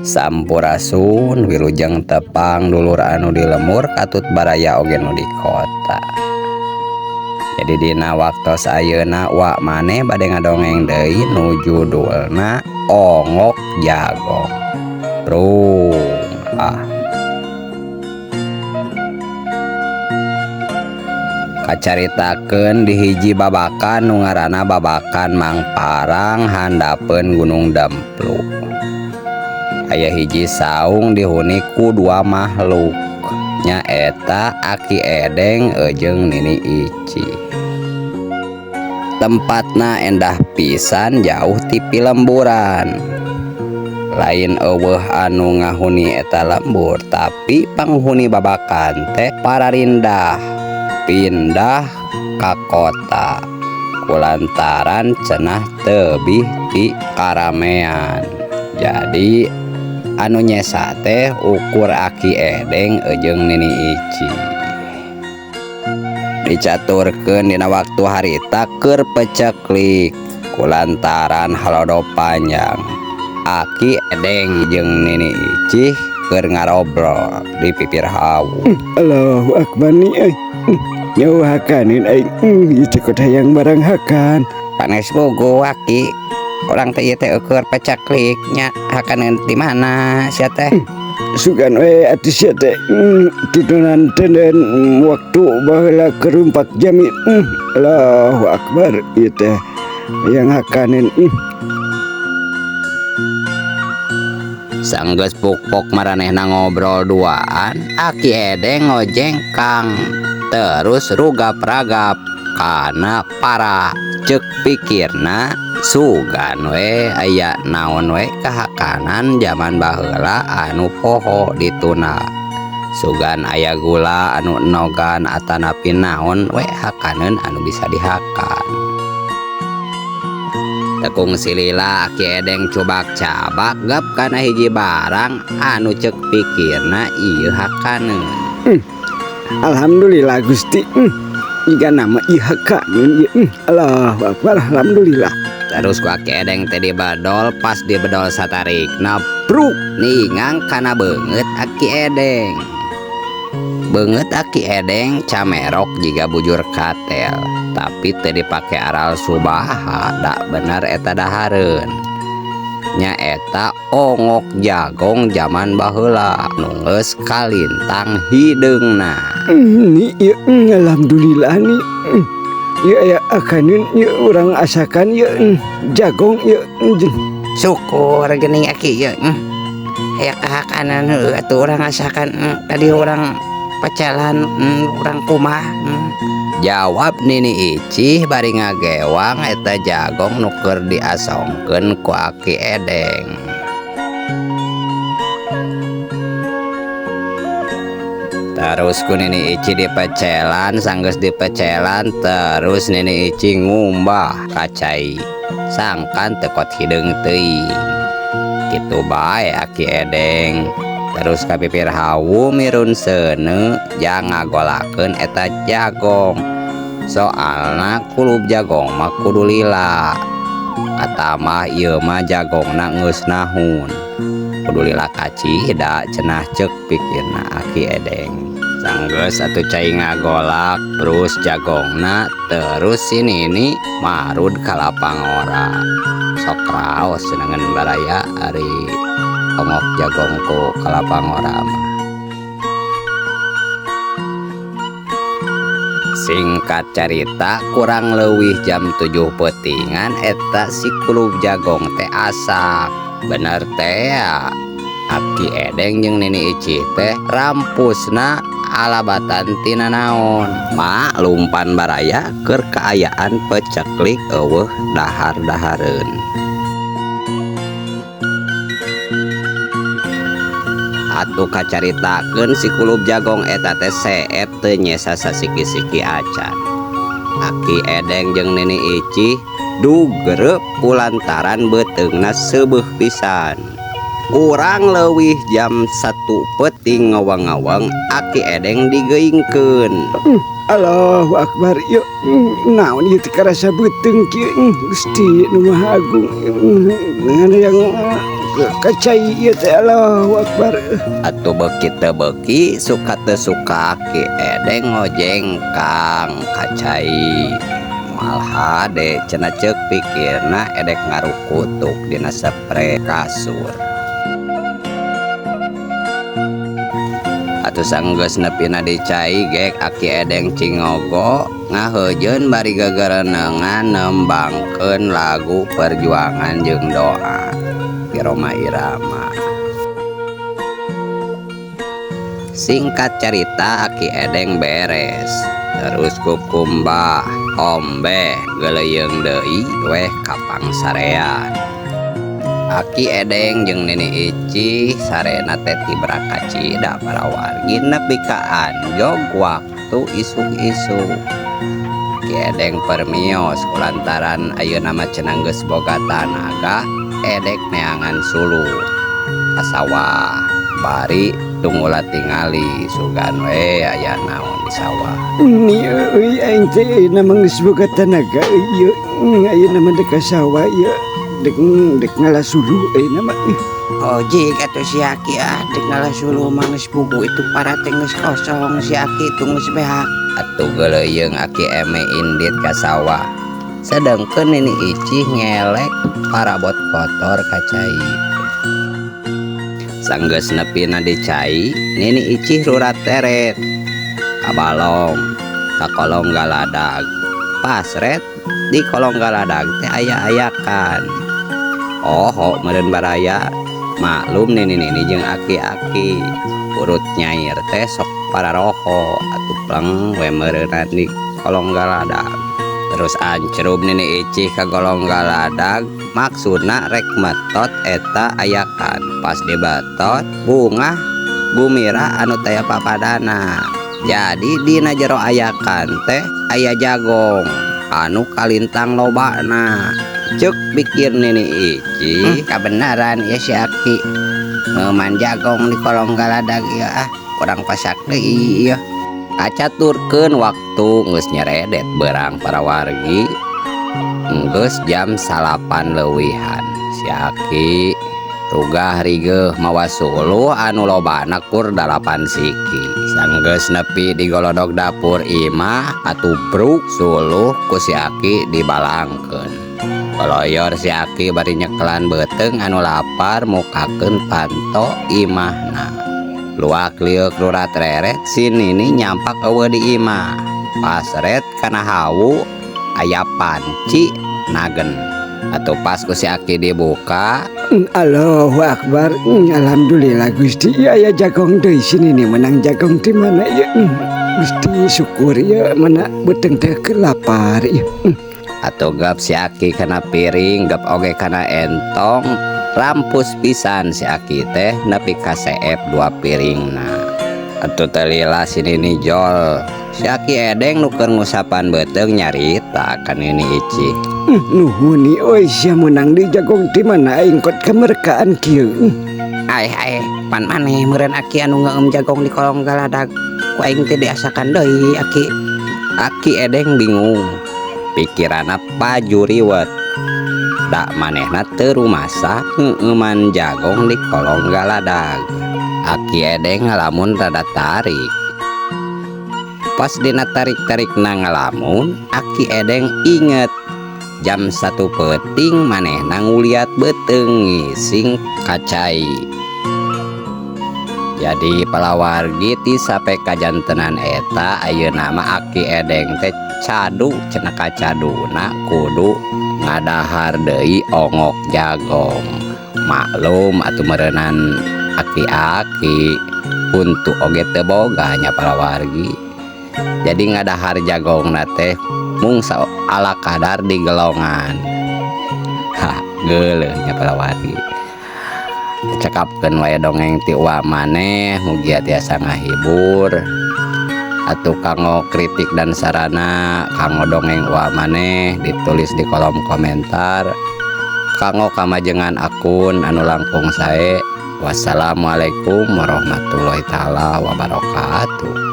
Sampurasun wilujeng tepang dulur anu di lembur katut baraya oge nu di kota. Jadi dina waktos ayeuna wa maneh bade ngadongeng deui nu judulna Ongok Jagong. Rung ah. Kacaritakeun di hiji babakan nu ngaranna babakan Mangparang handapeun Gunung Demplu. Aya hiji saung dihuni ku dua makhluk nyaeta Aki Edeng jeung Nini Ici. Tempatna endah pisan jauh ti pilemburan. Lain eueuh anu ngahuni eta lembur, tapi panghuni babakan teh pararindah pindah ka kota kulantaran cenah tebih ti karamean. Jadi anu nyesa teh ukur Aki Edeng jeung Nini Ici. Dicaturkeun dina waktu harita keur peceklik kulantaran halodo panjang. Aki Edeng jeung Nini Ici keur ngarobrol di pipir hawu. Allahu akbar nih euy. Nyawa hakaneun aing. Ieu teh hayang barang hakan. Panes bogo Aki. Urang teh ieu teh ukur peceklik nya hakaneun di mana sia teh? Sugan we atuh sia teh. Tidunan tenden waktu baheula keur 4 jam. Allahu akbar ieu teh hayang hakaneun. Sanggeus pukpok maranehna ngobrol duaan, Aki Edeng ngojengkang terus rugap-ragap kana para cek pikirna sugan we aya naon we kahakanan jaman baheula anu poho dituna. Sugan aya gula anu enogan atanapi naon we hakaneun anu bisa dihakan. Tekung silila Aki Edeng cobak-cabak gap kana hiji barang anu cek pikirna ieu hakaneun. Alhamdulillah Gusti. Jika nama ieu hakaneun ieu. Allahu akbar alhamdulillah. Terus ku Aki Edeng teh dibedol, pas dibedol satarikna bruk ningang kana beungeut Aki Edeng. Beungeut Aki Edeng camerok jiga bujur katel, tapi teu dipake aral subaha dak bener eta dahareun. Nyaeta ongok jagong jaman baheula nu geus kalintang hideungna. Ni ieu, alhamdulillah ni. Ieu aya akaneun ieu urang asakan ieu, jagong ieu. Syukur geuning Aki ieu. Aya kahakanan heueuh atuh urang asakan, tadi urang pecelan, urang kumaha. Jawab Nini Ici bari ngagewang eta jagong nu keur diasongkeun ku Aki Edeng. Terus ku Nini Ici dipecelan, sanggeus dipecelan terus Nini Ici ngumbah ka cai. Sangkan teu kot hideung teuing. Kitu bae Aki Edeng. Terus ka pipir hawu mirun seuneu jang ngagolakeun eta jagong. Soalna kulub jagong mah kudu lila. Katamah ieu mah jagongna geus nahun. Kudu lila kacida cenah ceuk pikirna Aki Edeng. Sanggeus atuh cai ngagolak terus jagongna terus si Nini marud ka lapang ora. Sok raos cenah baraya ari ongok jagong ku kalapang ora mah. Singkat carita kurang leuwih jam 7 peutingan eta si kulub jagong teh asak. Bener teh ya, Aki Edeng jeung Nini Ici teh rampusna alabatan tina naon. Maklumpan baraya keur kaayaan peceklik eueuh dahar-dahareun. Atuh kacaritakeun si kulub jagong eta teh seep teu nyesa sasiki-siki acan. Aki Edeng jeung Nini Ici dugrep kulantaran beuteungna seubeuh pisan. Kurang leuwih jam 1 peuting ngawang-ngawang Aki Edeng digeingkeun. Allahu akbar ieu, naon ieu teh karasa beuteung kieu, Gusti nu Maha Agung. Ngan yang Ka cai ieu teh, Allahu Akbar. Atuh beuki teu beuki, suka teu suka, Aki Edeng ngojengkang ka cai. Moal hade cenah ceuk pikirna edek ngarukutuk dina spray kasur. Atuh sanggeus nepina di cai gek Aki Edeng cingogo ngaheujeun bari gegerenengan nembangkeun lagu perjuangan jeung doa ti Rhoma Irama. Singkat carita Aki Edeng beres terus kukumbah ombe geleyeung deui weh ka pangsarean. Aki Edeng jeung Nini Icih sarena teh tibra kacida para wargi nepi ka anjog waktu isuk-isuk. Aki Edeng permios kulantaran ayeuna mah cenah geus boga tanaga edek neangan suluh ka sawah bari tunggula tingali sugan we aya naon di sawah. Ni euy aing teh ayeuna mah geus boga tanaga euy ieu. Ayeuna mah dek ka sawah ieu. Dek ngala suluh ayeuna mah. Ojek atuh si Aki ah dek ngala suluh mah geus bubu itu para teh geus kosong si Aki itu geus beak. Atuh geuleuyeung Aki Eme indit ka sawah. Sedengkeun Nini Icih ngelek parabot kotor ka cai. Sanggeus nepina di cai, Nini Icih rurat teret ka balong, ka kolong galadag. Pasret di kolong galadag teh aya-ayakan. Oh, meureun baraya maklum nini-nini jeung aki-aki urut nyair teh sok pararoho atuh pleng we meureunan di kolong galadag. Terus ancrub Nini Icih ka golong galadag maksudna rek metot eta ayakan. Pas dibetot bungah gumira anu taya papadana. Jadi dina jero ayakan teh aya jagong anu kalintang lobana. Ceuk pikir Nini Icih, Kabenaran ya si Aki ngeuman jagong di kolong galadag ieu ah kurang pasak deui ieu. Kacaturkeun waktu geus nyeredet beurang para wargi geus jam 9 leuwihan. Si Aki rugah rigeuh mawa suluh anu lobana kur 8 siki. Sanggeus nepi di golodog dapur imah atuh bruk suluh ku si Aki dibalangkeun. Koloyor si Aki bari nyekelan beuteung anu lapar mukakeun panto imahna. Luak liuk rurat reret si Nini nyampak eueuh di imah. Pasret kana hawu aya panci nagen. Atuh pas ku si Aki dibuka, Allahu Akbar. Alhamdulillah Gusti ieu aya jagong deui si Nini menang jagong di mana ieu. Gusti syukur ieu mana beuteung teh keur lapar ieu. Atuh gap si Aki kana piring, gap oge kana entong, rampus pisan si Aki teh nepi ka seep 2 piringna. Atuh teu lila si Nini jol. Si Aki Edeng nu keur ngusapan beuteung nyarita ka Nini Icih. Nuhun ieu euy sia meunang di jagong di mana aing kot kamerkaan kieu. Aeh aeh pan maneh meureun Aki anu ngeueum jagong di kolong galadag. Ku aing teh diasakan deui Aki. Aki Edeng bingung. Pikiranna paju riwet. Da manehna teu rumasa ngeueuman jagong di kolong galadag. Aki Edeng ngalamun rada tarik. Pas dina tarik-tarikna ngalamun, Aki Edeng inget jam 1 peuting manehna nguliat beuteung ngising ka cai. Jadi palawargi ti sampe kajantenan eta ayeuna mah Aki Edeng teh cadu cenah kacaduna kudu ngadahar deui ongok jagong. Maklum atuh meureunan aki-aki untuk oge teu boga nya palawargi. Jadi ngadahar jagongna teh mung ala kadar di gelongan. Hah, geuleuh nya palawargi. Cekapkeun wae dongeng ti uwa maneh mugia tiasa ngahibur. Atuh kanggo kritik dan sarana kanggo dongeng uwa maneh ditulis di kolom komentar. Kanggo kamajengan akun anu langkung sae. Wassalamualaikum warahmatullahi taala wabarakatuh.